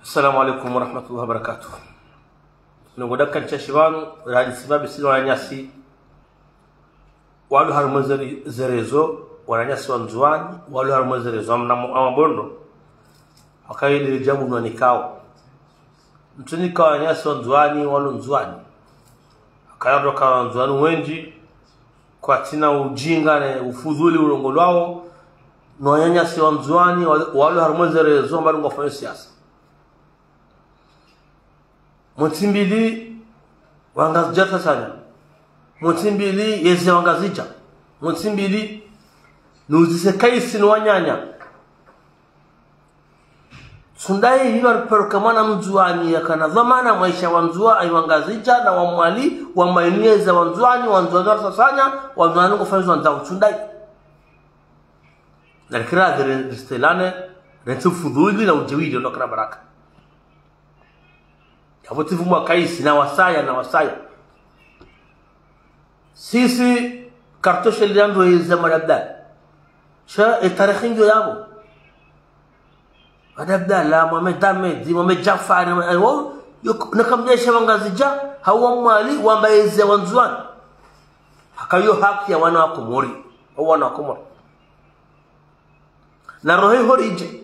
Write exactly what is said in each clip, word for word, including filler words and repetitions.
Assalamu alaikum warahmatullahi wabarakatuh. Nongo dakika ntsashi pvanu, rahadisi mbapvi si wananyasi walo harumwa ze, ze réseaux, wananyasi wa Ndzuani walo harumwa ze réseaux, amna mo-, amabondo. Hakayi lile djabu nwanikao. Ntsunika wananyasi wa Ndzuani walo Ndzuani. Hakayi roka wa Ndzuani wendji, kwatsina ujinga ne ufudhuli ulongolwao, no wananyasi wa Ndzuani wa-, walo harumwa ze réseaux, mbali ngwafanyao siasa. Mtsimbili wangazidja Sasanya. Mtsimbili yeze wangazidja. Mtsimbili nuzise Kaisi no wananya. Tsundayi hiba riparo kamwana Mndzuani yakana dhwamana mwaisha wa Ndzuani, ayi wangazidja na wa Mwali, wa mainu yeze wa Ndzuani, wa Ndzuani wa Sasanya, wa Ndzuani ngofanyao ndzawo Tsundayi. Na rikira zere ristelane, rentsi ufudhuli na ujewili, ndo kana baraka. Yapvo tsi pvumwa Kaisi, na wasaya, na wasaya. Sisi, kartoshe liandro yeze madabdala. Sha, e tarehi ngiyo yapvo. Madabdala, Mohamed Ahmed, Mohamed Jafari, Mohamed, ayo, yo, nakamdesha wangazidja, hawu wa Mwali, wamba yeze wa Ndzuani. Hakayo haki ya wana wa Komori. O wana wa Komori. Na roho iho ridje.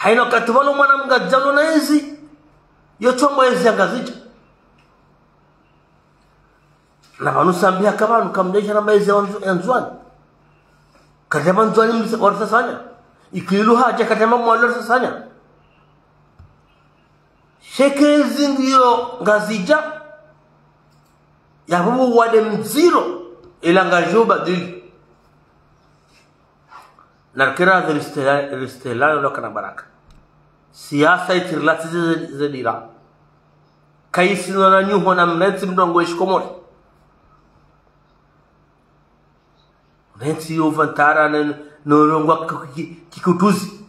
Hayina wakati pvalo mwana mngazidja ulo na yezi, yo tsombo yezi ya Ngazidja. Na pvanu Sambi haka pvanu kamdesha namba yezi ya wa Ndzu-, ya Ndzuani. Kadjamba Ndzuani mse-, wa Sasanya. Ikililu hadja kadjamba Mwali wa Sasanya. Sheke zingiyo Ngazidja, yapvo wade mdziro, ila ngazidjo badili. Na rikira ze ristela-, ristelano lo kana baraka. Siasa itsi rilatsi ze, ze dira. Kaisi no na nyuho na mrentsi mndrongo we shikomori. Rentsi yo vantara ne, no rongowa ki-, ki-, ki-, kikutuzi.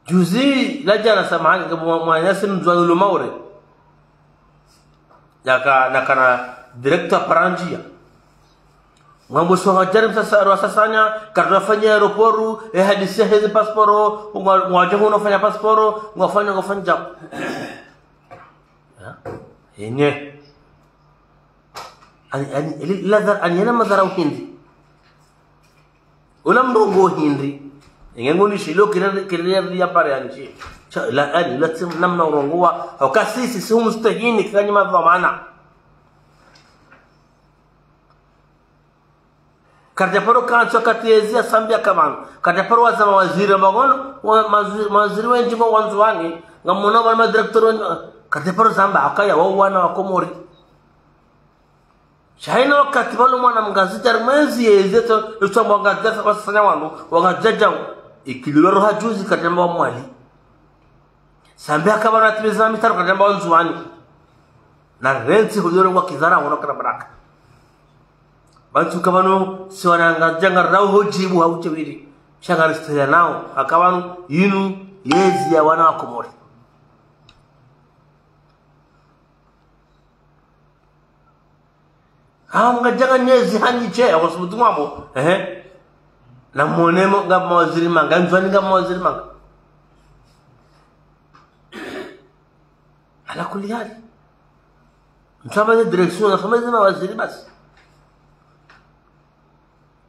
Juzi, la djana samahani, ngapvo mwa-, mwananyasi Mndzuani ulo Maore. Yaka, nakana directeur parandjia. Ngwambo so hadjari msasa, wa Sasanya, karafanya aéroport, e hadisi ya heze passeport, ngwa-, ngwadje huno fanya passeport, ngwafanya, ngwafanya. Ya? Henye. Ani, ani, ili, ladhar-, ani, yana madhara uhindi. Ula mrongo hindri. Inge ngoni shilo kile, kile ya pare anji. Sha, la, ani, la tsim namna urongowa. Hauka sisi, si humstahini, kikanyi madhwamana. Kadja paro kantsi wakati yezi ya Sambi haka pvanu. Kadja paro wazama waziri wa magono, wa, mazi-, mawaziri wendji ngo wa Ndzuani. Ngamwona wa madirecteur wendji. Kadja paro zamba, hakaya, wa wana wa Komori. Sha hayina wakati pvalo mwana mngazidja rimwezi yeze to, yutso mwa Ngazidja sa-, wa Sasanya wanu, wa Ngazidja djau. Ikililu roha juzi kadjamba wa Mwali. Sambi haka pvanu atimiza mitaro kadjamba wa Ndzuani. Na rentsi hudoro wa kizara wono kana baraka. Pvantsu haka pvanu si wana Ngazidja ngarau ho djibu ha uche wili. Sha ngaristela nao. Haka pvanu yinu yezi ya wana wa Komori. Ah, mngazidja nge nyezi hanyi che, ako subutu ngwambo. Ehe. Na mwone mo, nga mawaziri manga, Ndzuani nga mawaziri manga. Ala kulli hali. Mtamba ze direction, na fama ze mawaziri basi.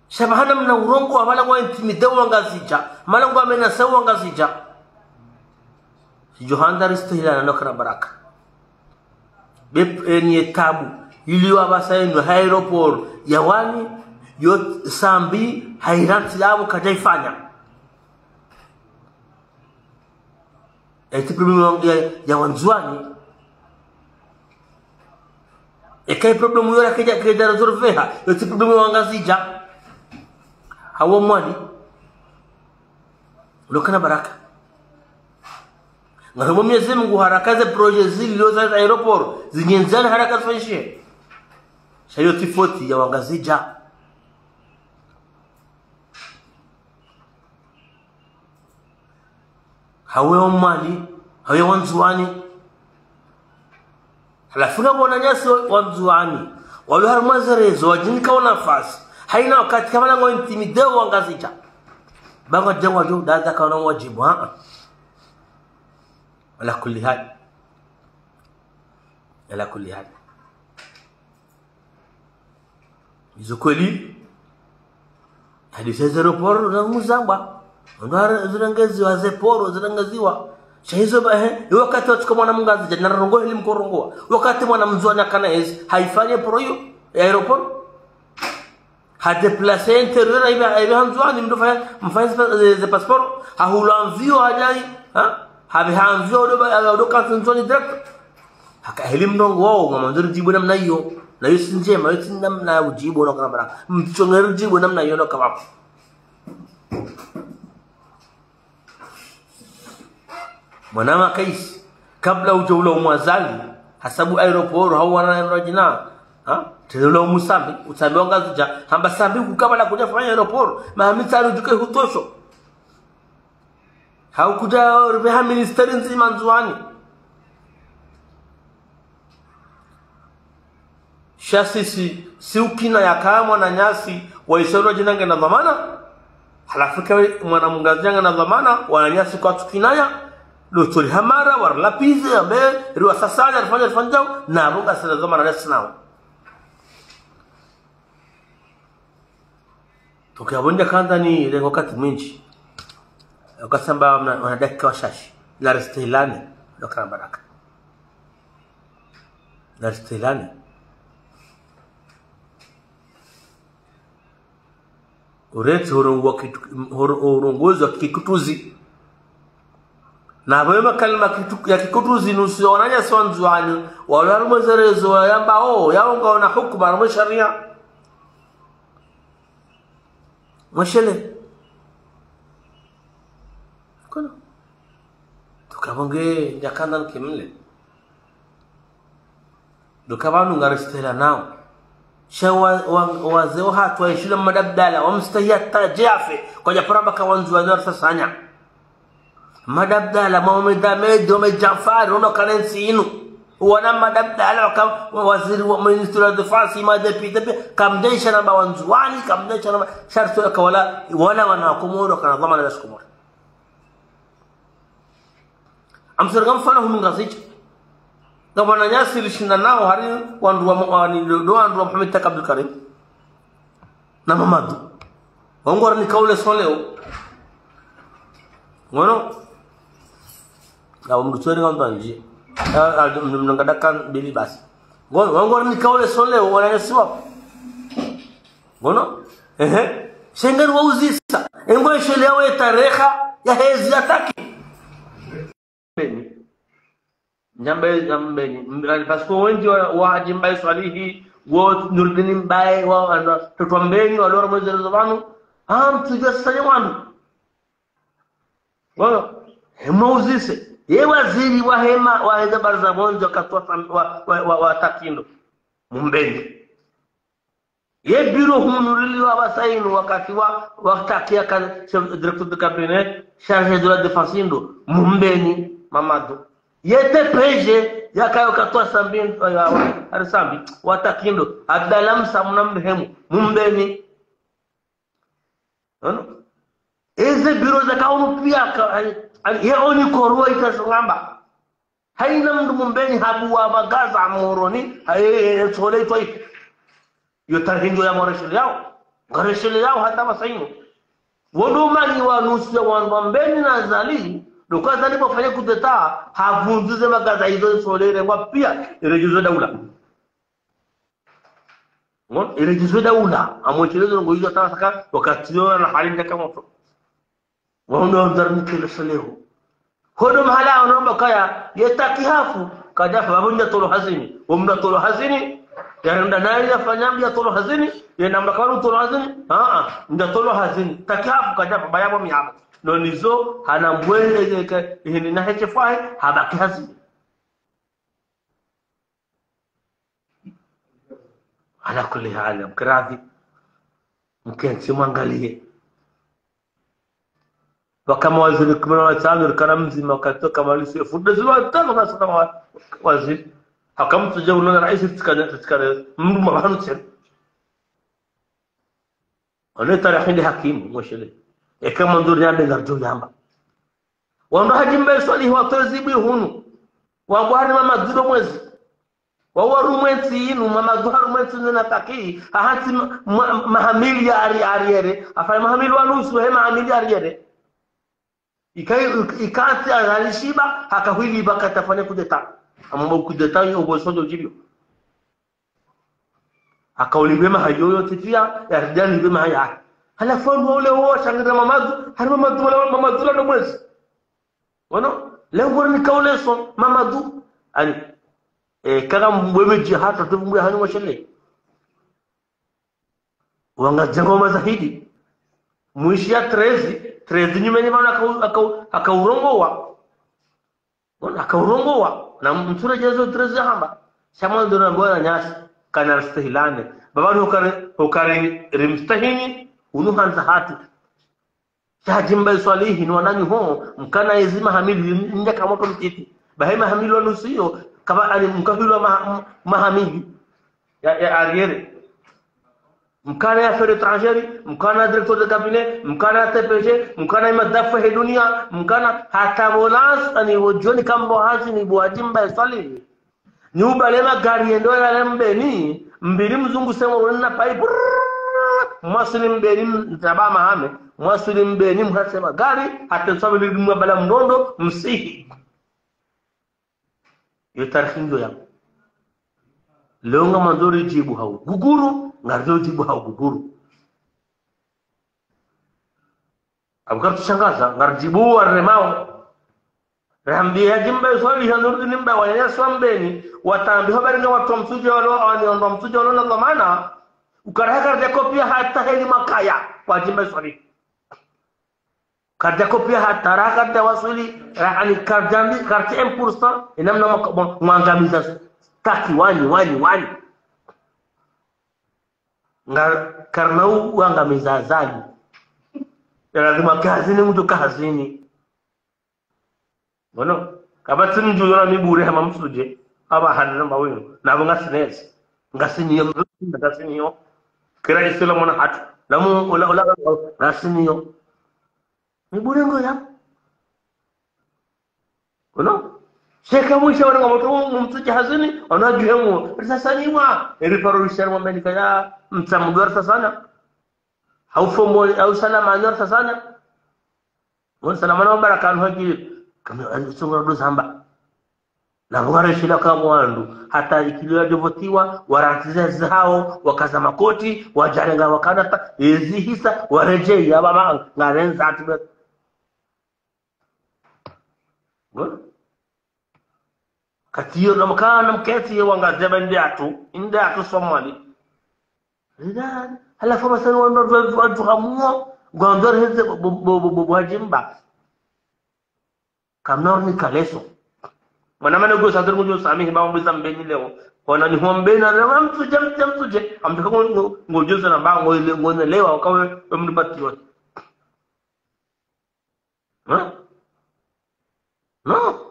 Sha pvahana mna urongowa pvala ngwa intimidé wa Ngazidja, pvala ngwa menacé wa Ngazidja. Sidjo handa ristahilana no kana baraka. Be, e, ni etabu. Ili wa pvasa inu, ha aéroport, ya wani, yo Sambi, ha irantsi yapvo kadja ifanya. Etsi problème ya, ya, ya wa Ndzuani. Eka i problème yo la kedja, kedja résolveha. Etsi problème ya wa Ngazidja. Hawu wa Mwali. Ulo kana baraka. Ngaromba Mwenyezi Mungu haraka ze projet zili lo za aéroport. Zinyendzane haraka zifanyishihe. Sha yo tsi foti ya wa Ngazidja. Hawu wa Mwali, hawu wa Ndzuani. Halafu nga wananyasi wa, wa Ndzuani. Walo harumwa ze réseaux, wadjinika wo nafasi. Hayina wakati kamana ngo intimidé wa Ngazidja. Banga djangwa djo, dada kaona wadjibu, ha? Ala kulli hal. Ala kulli hal. Izo kweli. Hadisi ze aéroport na muzamba. Ndo ara zirengeziwa ze poro, zirengeziwa. Sha izo ba, eh, wakati watsuka mwana mngazidja, na rongoa heli mkorongoa. Wakati mwana mndzuani akana ezi, haifanye poro iyo, ya aéroport. Ha déplacer intérieur, aibe, aibe ha Ndzuani, mdo fanya, mfanye ze, ze, ze passeport, ha hula avion hadjai, ha? Habe ha avion, odo ba, odo kantsi Ndzuani direct. Haka heli mrongoa wao, ngam wandzo ridjibu namna iyo. Na iyo tsi ndjema, iyo tsi namna ya udjibu, no kana baraka. Mtsonge ridjibu namna iyo, no kana. Mwana makaisi, kabla udja ula umwazali, hasabu aéroport, hau wana na rajina, ha? Tele ula umusambi, usambi wangazidja, hamba sambi kukabala kudja fanya aéroport, mahamitsa arudjuke hutosho. Hau kudja ribe ha ministère ndzima Ndzuani. Sha sisi, si ukina yaka mwananyasi, wa isoro djina ngena dhwamana. Halafu ke mwana mngazidja ngena dhwamana, wananyasi kwatsu kinaya. Lo tsori hamara, warlapize, ambe, riwasasanya, rifanya, rifanya, na runga sila dhwamana nasi nao. Toke abonde kanda ni rengo wakati mwindji. Ukasamba mna, wana dakika washashi. La reste lane, lo kana baraka. La reste lane. Uretse urongo wa kitu-, uro-, urongozi wa kikutuzi. Na pvo ye makalima kitu-, ya kikutuzi nusu ya wananyasi wa Ndzuani, walo harumwa ze réseaux wayamba, oh, yao ngaona hukuma harumwa sharia. Mweshele. Kono. Tuka bonge, ndjakanda nkimle. Duka pvanu ngarestela nao. Sha wa, wa, wazee wahatru waishila Mmadi Abdallah, wamstahi hata dje yafe, kwadja para mbaka Wandzuani warisasanya. Mmadi Abdallah, Mohamed Ahmed, Mohamed Djanfar, wono kana ntsi inu. Wana Mmadi Abdallah, waka waziri wa ministre wa défense, madéputé, pia, kamdjaisha namba Wandzuani, kamdjaisha namba, sha ritsoka wala, wala wana Komoro, kana dhwamana la Komoro. Amsori ngamfano hunu Ngazidja. Ngapvo wananyasi rishinda nao hari wandru wa, wa, ni, ndo, ndo wandru wa Mohamed Taka Abdul Karim. Na Mamadu. Wangora ni kaule son leo. Ngono. Ngapvo mndru tsori ngamba ndji. Ah, ah, mndru, mndru ngadakan bili basi. Ngono, wangora ni kaule son leo, wananyasi wao. Ngono? Ehe. Sha ngari wauzisa. Engo eshele yawe tareha ya hezi ya Taki. Mbeni. Nyamba, nyamba Mbeni. Mbeni, parce que wendji wa, wa Hadji Mbaye Swalihi, wo Nurdini Mbaye, wa, wa, wa, toto Mbeni, wa lora mwezi lezo pvanu. Ah, mtsudja sasa ye wandru. Ngono? Hemwa uzise. Ye waziri wa hema, wa heza baraza mwendji wakati wa, wa, wa, wa, wa Taki ndo. Mumbeni. Ye biro hunu rili wa pvasa inu wakati wa, wa Taki yaka chef directeur de cabinet, chargé de la défense ndo, Mumbeni Mamadu. Ye T P G yaka yo katwa Sambi, ya, wa, ari Sambi, wa Taki ndo, Abdallah Msamu na mrehemu, Mumbeni. Ono? Eze biro zaka unu pia ka, ani, ani, ye oni korwa ikasungamba. Haina mndru Mumbeni habuwa magaza Moroni, haye, sole itwa ipi. Yo tarehi ndo ya mwaresheleyao. Ngaresheleyao hata pvasa inu. Wodo mani wa nusu ya wandru wa Mbeni na Azali, ndo ka Azali pvwafanya kudeta, havundzu ze magaza izo sole irengwa pia, iredjezwe daula. Ngono, iredjezwe daula, amweshelezo ngo izo hata pvasa ka, wakati yo na hali ndaka moto. Wao ndo wandru wa mkele seleho. Hodo mahala wanaomba kaya, ye Taki hafu, kadjafa, babu nda tolo hazini. Wo mnda tolo hazini, ya renda naye ya fanya mbi ya tolo hazini, ye namba karu tolo hazini, ah, ah, nda tolo hazini. Taki hafu, kadjafa, baya bo miyama. No nizo, hana mbwele, ye ke, ihini na heche fwahe, habaki hazini. Ala kulli hali, mkiradhi. Mkentsi mwangaliye. Waka mawaziri kume na watsanu, rikana mdzima, wakatoka malishe, fude zilo watano, kasaka wa-, waziri. Haka mtsudja ulona raisi tsikane, tsikane, mndru mapvanu tsena. Ono tarehi nde hakimu, mweshele. Eka mwandzo riambe ngaridjo yamba. Wandru Hadji Mbae Swalihi watozibwi hunu. Wabwari Mamadou ndo mwezi. Wawarumwa entsi inu, Mamadou harumwa entsi inu na taki, hahantsi ma-, ma-, maha mili ya ari-, arrière, hafanya maha mili wa nusu, he maha mili ya arrière. Ika-, ikati azalishiba, hakahwili bakatafanya coup d'État. Ambo coup d'État yo, opposition ndo djibio. Hakaulibwe maha yoyo tsi pia, yaridjani libwe maha ya. Halafu wandru wale wo, shangirira Mamadou, hari Mamadou, wala Mamadou la ndo mwezi. Wono, leo ngori ni kauleso, Mamadou. Ani, eh, kaka mbwebe dji hata, tu mbwe hanyu mwashele. Wanga djengo mazahidi. Mwishi ya treize, treize nyumeni mana akau-, akau-, akaurongowa. Wono, akaurongowa. Na mtsure jezo treize hamba. Sha mwandzo na mbo wananyasi, kana ristahilane. Baba ni ukare, ukare rimstahini, unu handza hatru. Sha Hadji Mbae Swalihi ni wananyaho, mkana ezi maha mili, ndja ka moto mtiti. Bahe maha mili wa nusu yo, kaba ani mkahwilwa maha-, maha mili ya, ya arrière. Mkana ya affaires étrangères, mkana directeur de cabinet, mkana ya T P G, mkana ya madafu he dunia, mkana hata volance, ani wodjoni kambo hazi ni bo Hadji Mbae Swalihi. Ni ubale magari yendo yale Mbeni, mbili mzungu semo wena pai, brrrr, mwasuli Mbeni mtaba mahame, mwasuli Mbeni mhase magari, hata nswabili mwabala mrondo, msihi. Yo tarikhi ngiyo ya. Leo ngamandzo ridjibu hau guguru, ngaridjo djibu hau guguru. Abu kari tushangaza, ngaridjibu waremao. Rambi ya Hadji Mbae Swalihi, Nurdin Mbae, wananyasi wa Mbeni, watambi habari nga wandru wa Mitsudje walo, wani wandru wa Mitsudje walo na dhwamana, ukaraha karidja kopiya hata heli makaya, kwa Hadji Mbae Swalihi. Karidja kopiya hata raha karidja wasuli, ra-, ani karidja mbi, karidja un pour cent, inamna mwaka-, mwa-, mwangamiza taki wanyi, wanyi, wanyi. Nga karina u-, uangamiza Azali. Ya lazima kahazini mdru kahazini. Wono, kapvatsi mdru yona mibure hama Mitsudje, aba hanina mawinu, na abo ngasinezi. Ngasiniyo, ngasiniyo. Kira isila mwana hatru. Lamu, ula, ula, ula, ngasiniyo. Mibure ngoya. Wono? Sheka mwisha wana ngamoto mu Mitsudje hazini, wana djuhemu. Risasaniwa. Eri paro rishari wa Mbeni kaya mtsamudu risasana. Hau fombo, hau salama anyo risasana. Wono salama na baraka anu haki. Kami, anu sunga ndo zamba. Na pvo ngareshila ka wandru, hata ikilo ya devotiwa, warantize zihao, wakaza makoti, wajarenga wakanata, ezi hisa, waredjeyi, ya baba, ngarenza atu be. Bon. Kati yo, na mkana mketi ye wangazeba inde atu, inde atu Somali. Ridani, halafu masani wandru wa, wa, wa, wa, hamuo, ngwandru heze bo, bo, bo, bo, bo, Hadji Mbae. Kamna uri ni kaleso. Mwana mane go sadri mudjo samihi ba mbiza Mbeni leo. Kona ni ho Mbeni na leo, Mitsudje, Mitsudje, Mitsudje. Amtaka ngo, ngo, ngodjo zana ba ngo ile, ngo ne lewa, wakawe, we mdru patriote. Ha? No.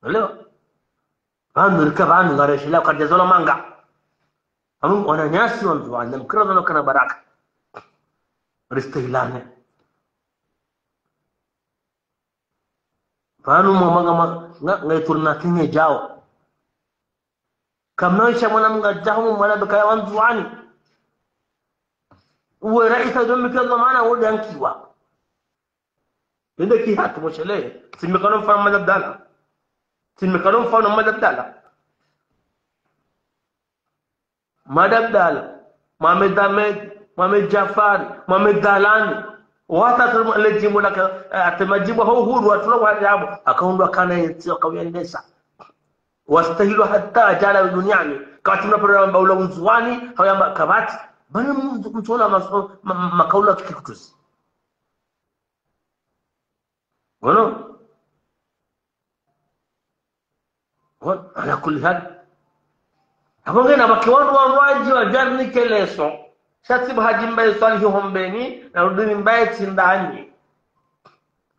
Leo. Pvanu rika pvanu ngareshela kadja zola manga. Amu wananyasi wandru wane mkira zola kana baraka. Ristahilane. Pvanu mwa manga ma-, nga, nga iturna kinye djao. Kamna isha mwana mnga djaho mwana bekaya wandru wani. Uwe raisi ajo mkira zola mana wode ankiwa. Inde ki hatu moshele. Tsimikano mfano Mada Abdala. Tsimikano mfano Mada Abdala. Mada Abdala. Mohamed Ahmed. Mohamed Djafari. Mohamed Dalani. Wata tu le djimbo la ka, eh, ate madjimbo ho huru, watu la wajabo. Akaundwa kana yetsi, akawendesa. Wastahilwa hata ajala duniani. Kati mna pera mba ula Undzuwani, hau yamba kapvatsi. Bana mtu, mtu ola maso-, ma-, ma-, makaula kikutsuzi. Wono? Wono, ala kulli hal. Apvo ngena pvaki wandru wa mwadji wa jarni keleso. Sha tsi bo Hadji Mbae Swalihi ho Mbeni, na Nurdin Mbae tsi ndani.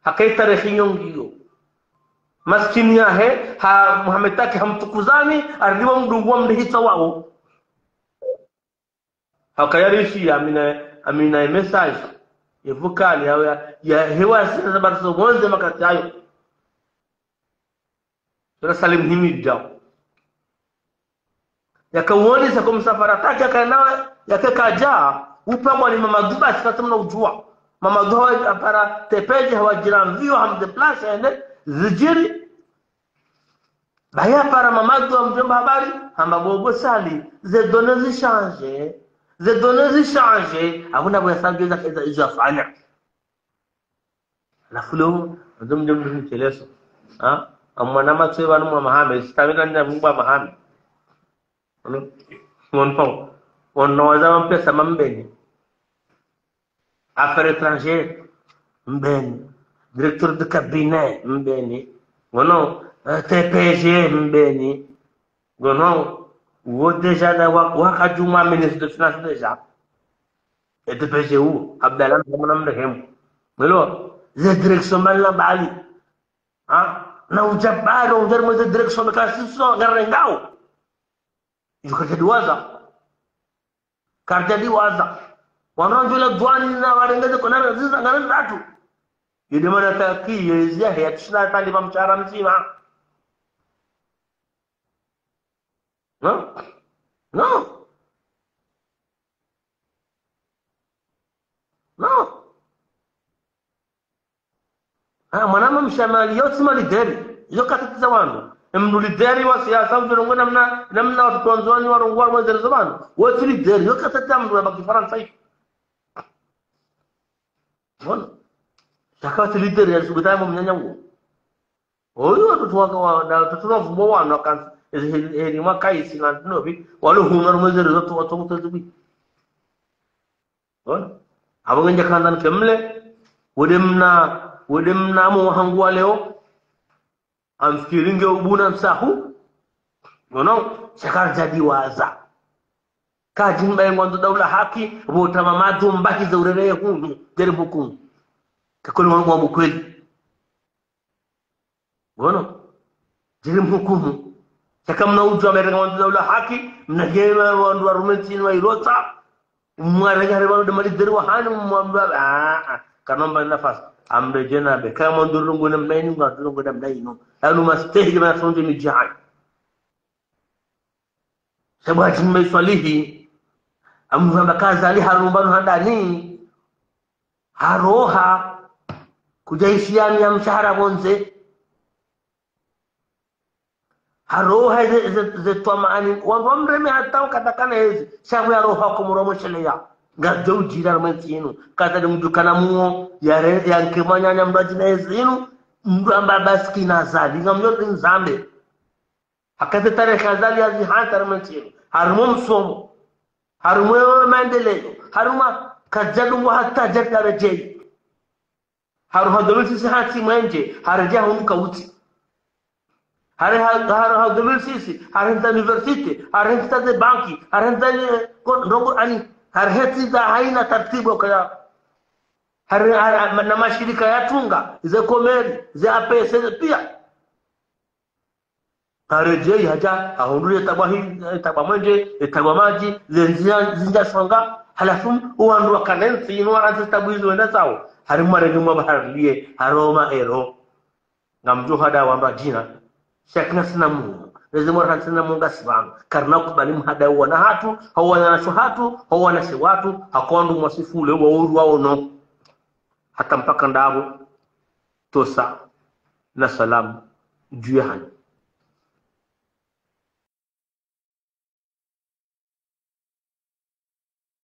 Haka itarehi nyo ngiyo. Maskini yahe, ha Mohamed Taki hamtukuzani, aridiwa mdungu wa mdihitsa wao. Haka yarishi ya mina, Amina ye message, ye vocal, ya, ya, ya hewa sina za barizo wonze makati yayo. Sura Salim Himid djao. Yaka wonesa ko msafara taki yaka nawe, yaka kadja, upangwa ni Mamadou basi, katsi mna udjua. Mamadou hawa apara T P G hawadjira mvio hamdéplace, ende, zidjiri. Bahi apara Mamadou hamdjomba habari, hamba bobo Sali, ze données zishanje, ze données zishanje, hakuna bwe sanje za keza izo afanya. Halafu leo, ndzo mdje mdje mteleso. Ha? Amwana matso pvanu mwa Mahame, sitaweka nja mwa Mahame. Ono, ono, ono waza mapesa mambeni. Affaires étrangères, mbeni. Directeur de cabinet, mbeni. Ono, eh, T P G, mbeni. Ngono, wo déjà na wa, wakadjuma ministre de finance déjà. E T P G wo, Abdallah mwana mrehemu. Melo, ze direction mbali na mbali. Ha? Na udja bado, udja mwe ze direction kasi so ngarengao. Iyo kadjadiwaza. Kadjadiwaza. Wananjo la dwani na warengeze kona raziza ngare zatu. Yede mana taki, yezia he, atusina tali pa mshahara mdzima. No? No. No. Ah, mwanama mshamali, yo tsi ma leader. Yo katatiza wandru. Emndru leader wa siasa, udjo rongoa namna, namna wandru wandzani warongoa mwenzerezo pvanu. Wo tsi leader, yo katatiza mndru ya baki Farantsa hiyo. Mbona? Shaka tsi leader ya subuta mo mnyanya wo. Oyo wandru waka wa, na wandru wa vumo wanu wakansi, ezi heli, heli mwaka isi na novi, walo huna rumwezere zoto, watoku tezi bi. Mbona? Abo ngendja kandza nike mle, wede mna, wede mna mo hangu wa leo, amfikiri nge ubuna msahu, ngono, shaka kadjadiwaza. Kadji mbaye ngwandzo daula haki, bo tama madu mbaki za urere hunu, dere mhukumu. Kakoli wangu wa mkweli. Ngono, dere mhukumu. Shaka mna udjua mna ngwandzo daula haki, mna gema wandru wa rume ntsini wa ilota, mwarega hareba wandru mali dere wa hanu, mwamba, ah, ah, kanomba nafasi. Ambe djena be, kama nduru ngone mna inu, nganduru ngone mna inu. Anu mastehi mna sonje midjani. Sabu Hadji Mbaye Swalihi, amuvamba kaza ali harumba no handani, haroha, kudja ishiani ya mshahara pvondze. Haroha ze, ze, ze twamaani, wandru wamreme hata wakati kana ezi, shabu ya roha ko mromo sheleya. Ngadjo udjira mwe ntsinu, kaza de mdjukana muo, ya re, ya nkemanya nya mdru adjina ezi inu, mdru amba basi kina zali, ngamnyo nzambe. Haka ze tarehi Azali yazihantsi harumwa entsi inu, harumwa msomo, harumwa maendeleo, harumwa kadjadungwa hata djadja redjeyi. Haroha deux mille six hatsi mwenje, haredjeyi hundru kautsi. Hare ha, haroha deux mille six, harentsi université, harentsi ze banki, harentsi, eh, ko, ndrongo ani, harentsi za haina taratibu kaya. Hare, hare, na mashirika yatunga, ze Comores, ze A P C, ze pia. Haredjeyi hadja, hahundru ye taabu hi, ye taabu mwenje, ye taabu madji, ze ndzia, zindja songa, halafu, owandru wakana entsi inu warantsi taabu izo wenda zawo. Harimwa renge mwa bahari liye, haroma ero. Ngamdjo hada wandru adjina. Shakina sina Mungu. Leze mwa rantsi na Mungu ngasi pvanu. Karina kubali mhada wana hatru, hau wananyashe hatru, hau wanawashe watru, haka wandru mwasifule, wa uru wa ono. Hata mpaka ndapvo. Tosa na salamu dju yahanyu.